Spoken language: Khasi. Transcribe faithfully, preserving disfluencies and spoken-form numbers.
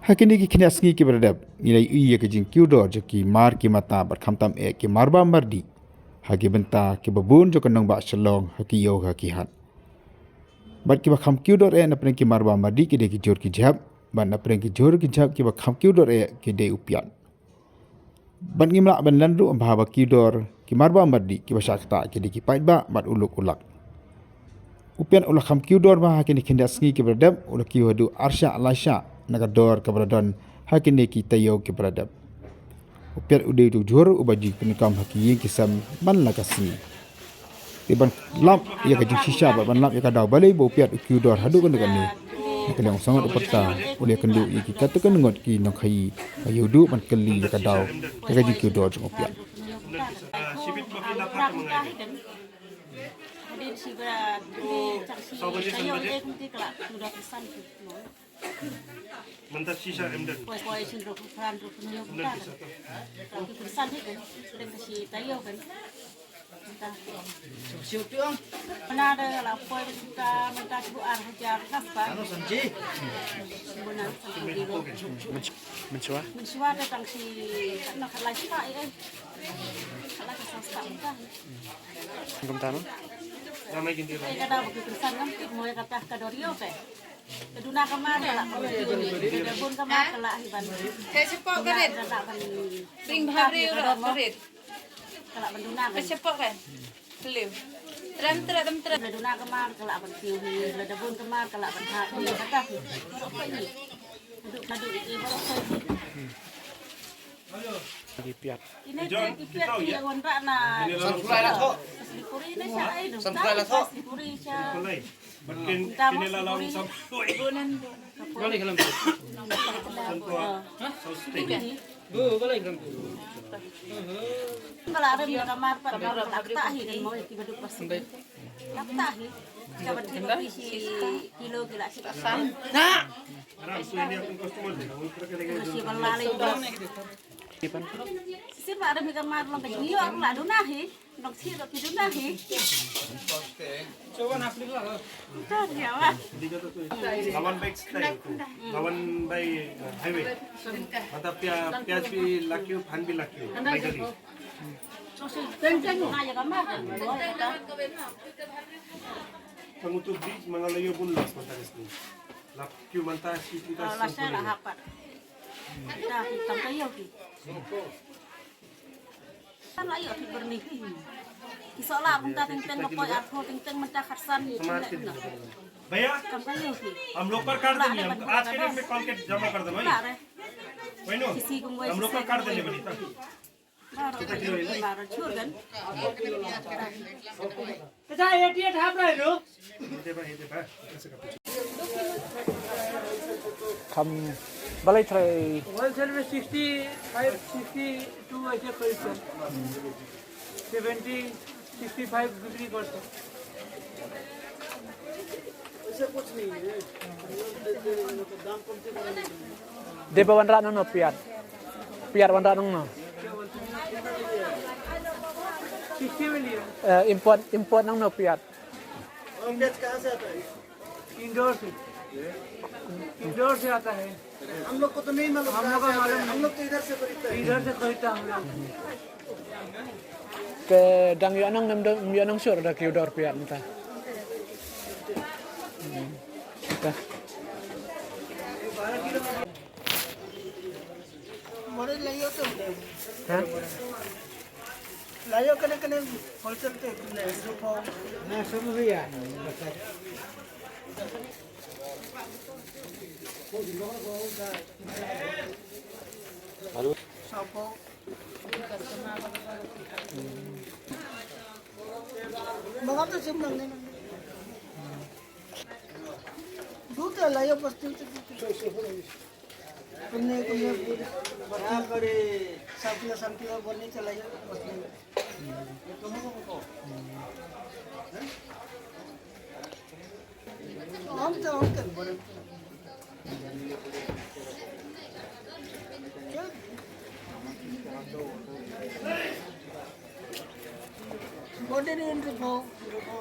Ha kine ki khyndiat sngi kiba la dep, ngi la ïohi ïa ka jingkiew dor jong ki mar ki mata bad khamtam eh ki mar bam mar dih ha ki bynta kiba bun jong ka nongbah Shillong, ha ki ïew ha ki hat. Bad kiba kham kiew dor eh na pdeng ki mar bam mar dih ki dei ki jhur ki jhep, bad na pdeng ki jhur ki jhep kiba kham kiew dor eh ki dei u piat. Bad ngim lah ban len ruh ba haba kiew dor ki mar bam mar dih kiba shah ktah ki dei ki paidbah bad u luk u lak. U piat u la kham kiew dor bha ha kine ki khyndiat sngi kiba la dep, u la kiew haduh ar shah lai shah na ka dor kaba la don ha kine ki taïew kiba la dep. U piat u dei utu u jhur uba ju pyndonkam ha ki ïing ki sem man la ka sngi. Te ban lap ïa ka jingshisha bad ban lap ïa ka daw balei ba u piat u kiew dor haduh kane kane. Na ka liang u Samad u pyrta, u la ïakynduh ïa ki katto katne ngut ki nongkhaïi ba ïoh duh ban kylli ïa ka daw ïa ka jingkiew dor jong u piat. Mynta shisha em den. Poi, poi, shin ruk, pran ruk, nyo, mynta. Ki pynsan hi kan, den ka shi tayo kan. Mynta. Shu, shu, shu, ong. Mynta da la poi, mynta, mynta shu ar hajar, khas pa. Ano, Sanji? Mynta, Sanji. Mynshuwa? Mynshuwa da tang shi, ano, khalai shi pa, eh, eh. Khalai ka sasta, mynta. Kumta, no? Eh, ka da ba ki pynsan ngam tip mo ïa kata ka dor ïoh, eh. Ka duna ka mar ka lah ban kiew hi, ka da bun ka mar ka lah hi ban. Ka shapoh ka rit. Ka lah ban. Ring bha briew ka dor ka rit. Ka lah ban duna ka. Ka shapoh ka. Ka duna ka mar ka lah ban kiew hi, ka da bun ka mar ka lah ban ha hi, ka ta hi. Ka duk, ka duk, eh, baroh ka hi. Ki piat. Ine ki piat ki wan ra na. San pulai la thoh. Slippery ne sha ai du. San pulai la thoh. Slippery sha. Pulai. Bat kin kine la long sam. Bunan. Balik lam. San pulai. Hah? Saus steak. Bu, balik lam. Kala rem ka mar pat ka mar la kata hi kan mo ki baduk pas. La kata hi. Ka ban ki kilo kila sik. Nah. Sisi ba rem ka mar long ka jingïoh la duna hi. Long sih dok ki duna hi. Lawan baik style tu. Lawan baik, uh, highway. Mata pia, pia bi lakyu, phan bi lakyu. Baik kali. Teng teng na ya ka mar. Tangu tu bridge mangalayo bun las mata kesni. Lakyu mata si kita. Lasa la hapat. Kita tam kayo ki. Kan la ïoh ki byrni ki. Ki soh la mynta teng teng ka poi arphew teng teng mynta khatsan. भैया, हम लोग का कर देंगे, हम आज के डेट में कॉल के जमा कर दो भाई। वही नो, हम लोग का कर देंगे भाई। Baroh, baroh jhur kan. Tata eighty eight hap rai lo. Kam balai try. Wholesale में sixty five, sixty two ऐसे खरीदते हैं। Seventy, sixty five बिक्री करते हैं। ऐसे कुछ नहीं है। Dei ba wanrah nangno piat? Piat wanrah nangno? Sixty में लिया। Eh, import, import nangno piat? इंदौर से। इंदौर से आता है। हम लोग को तो नहीं मालूम हम लोग कहाँ से आता है। हम लोग तो इधर से खरीदते हैं। इधर से खरीदता हम लोग। Ka dang ïoh nang, nam dang ïoh nang sur da ki u dor piat mynta. Hmm. Ka. Bore la ïoh to. Ha? La ïoh kane kane wholesale te kane. Na, sab bhaiya. Hello. Sapo. Baka to sim lang ne. Duta la ïoh pasti. Kumne, kumne, budi, budi, budi, sampila, sampila, budi, chala, ya, budi. Hum to, hum to, budi. Budi, budi, budi.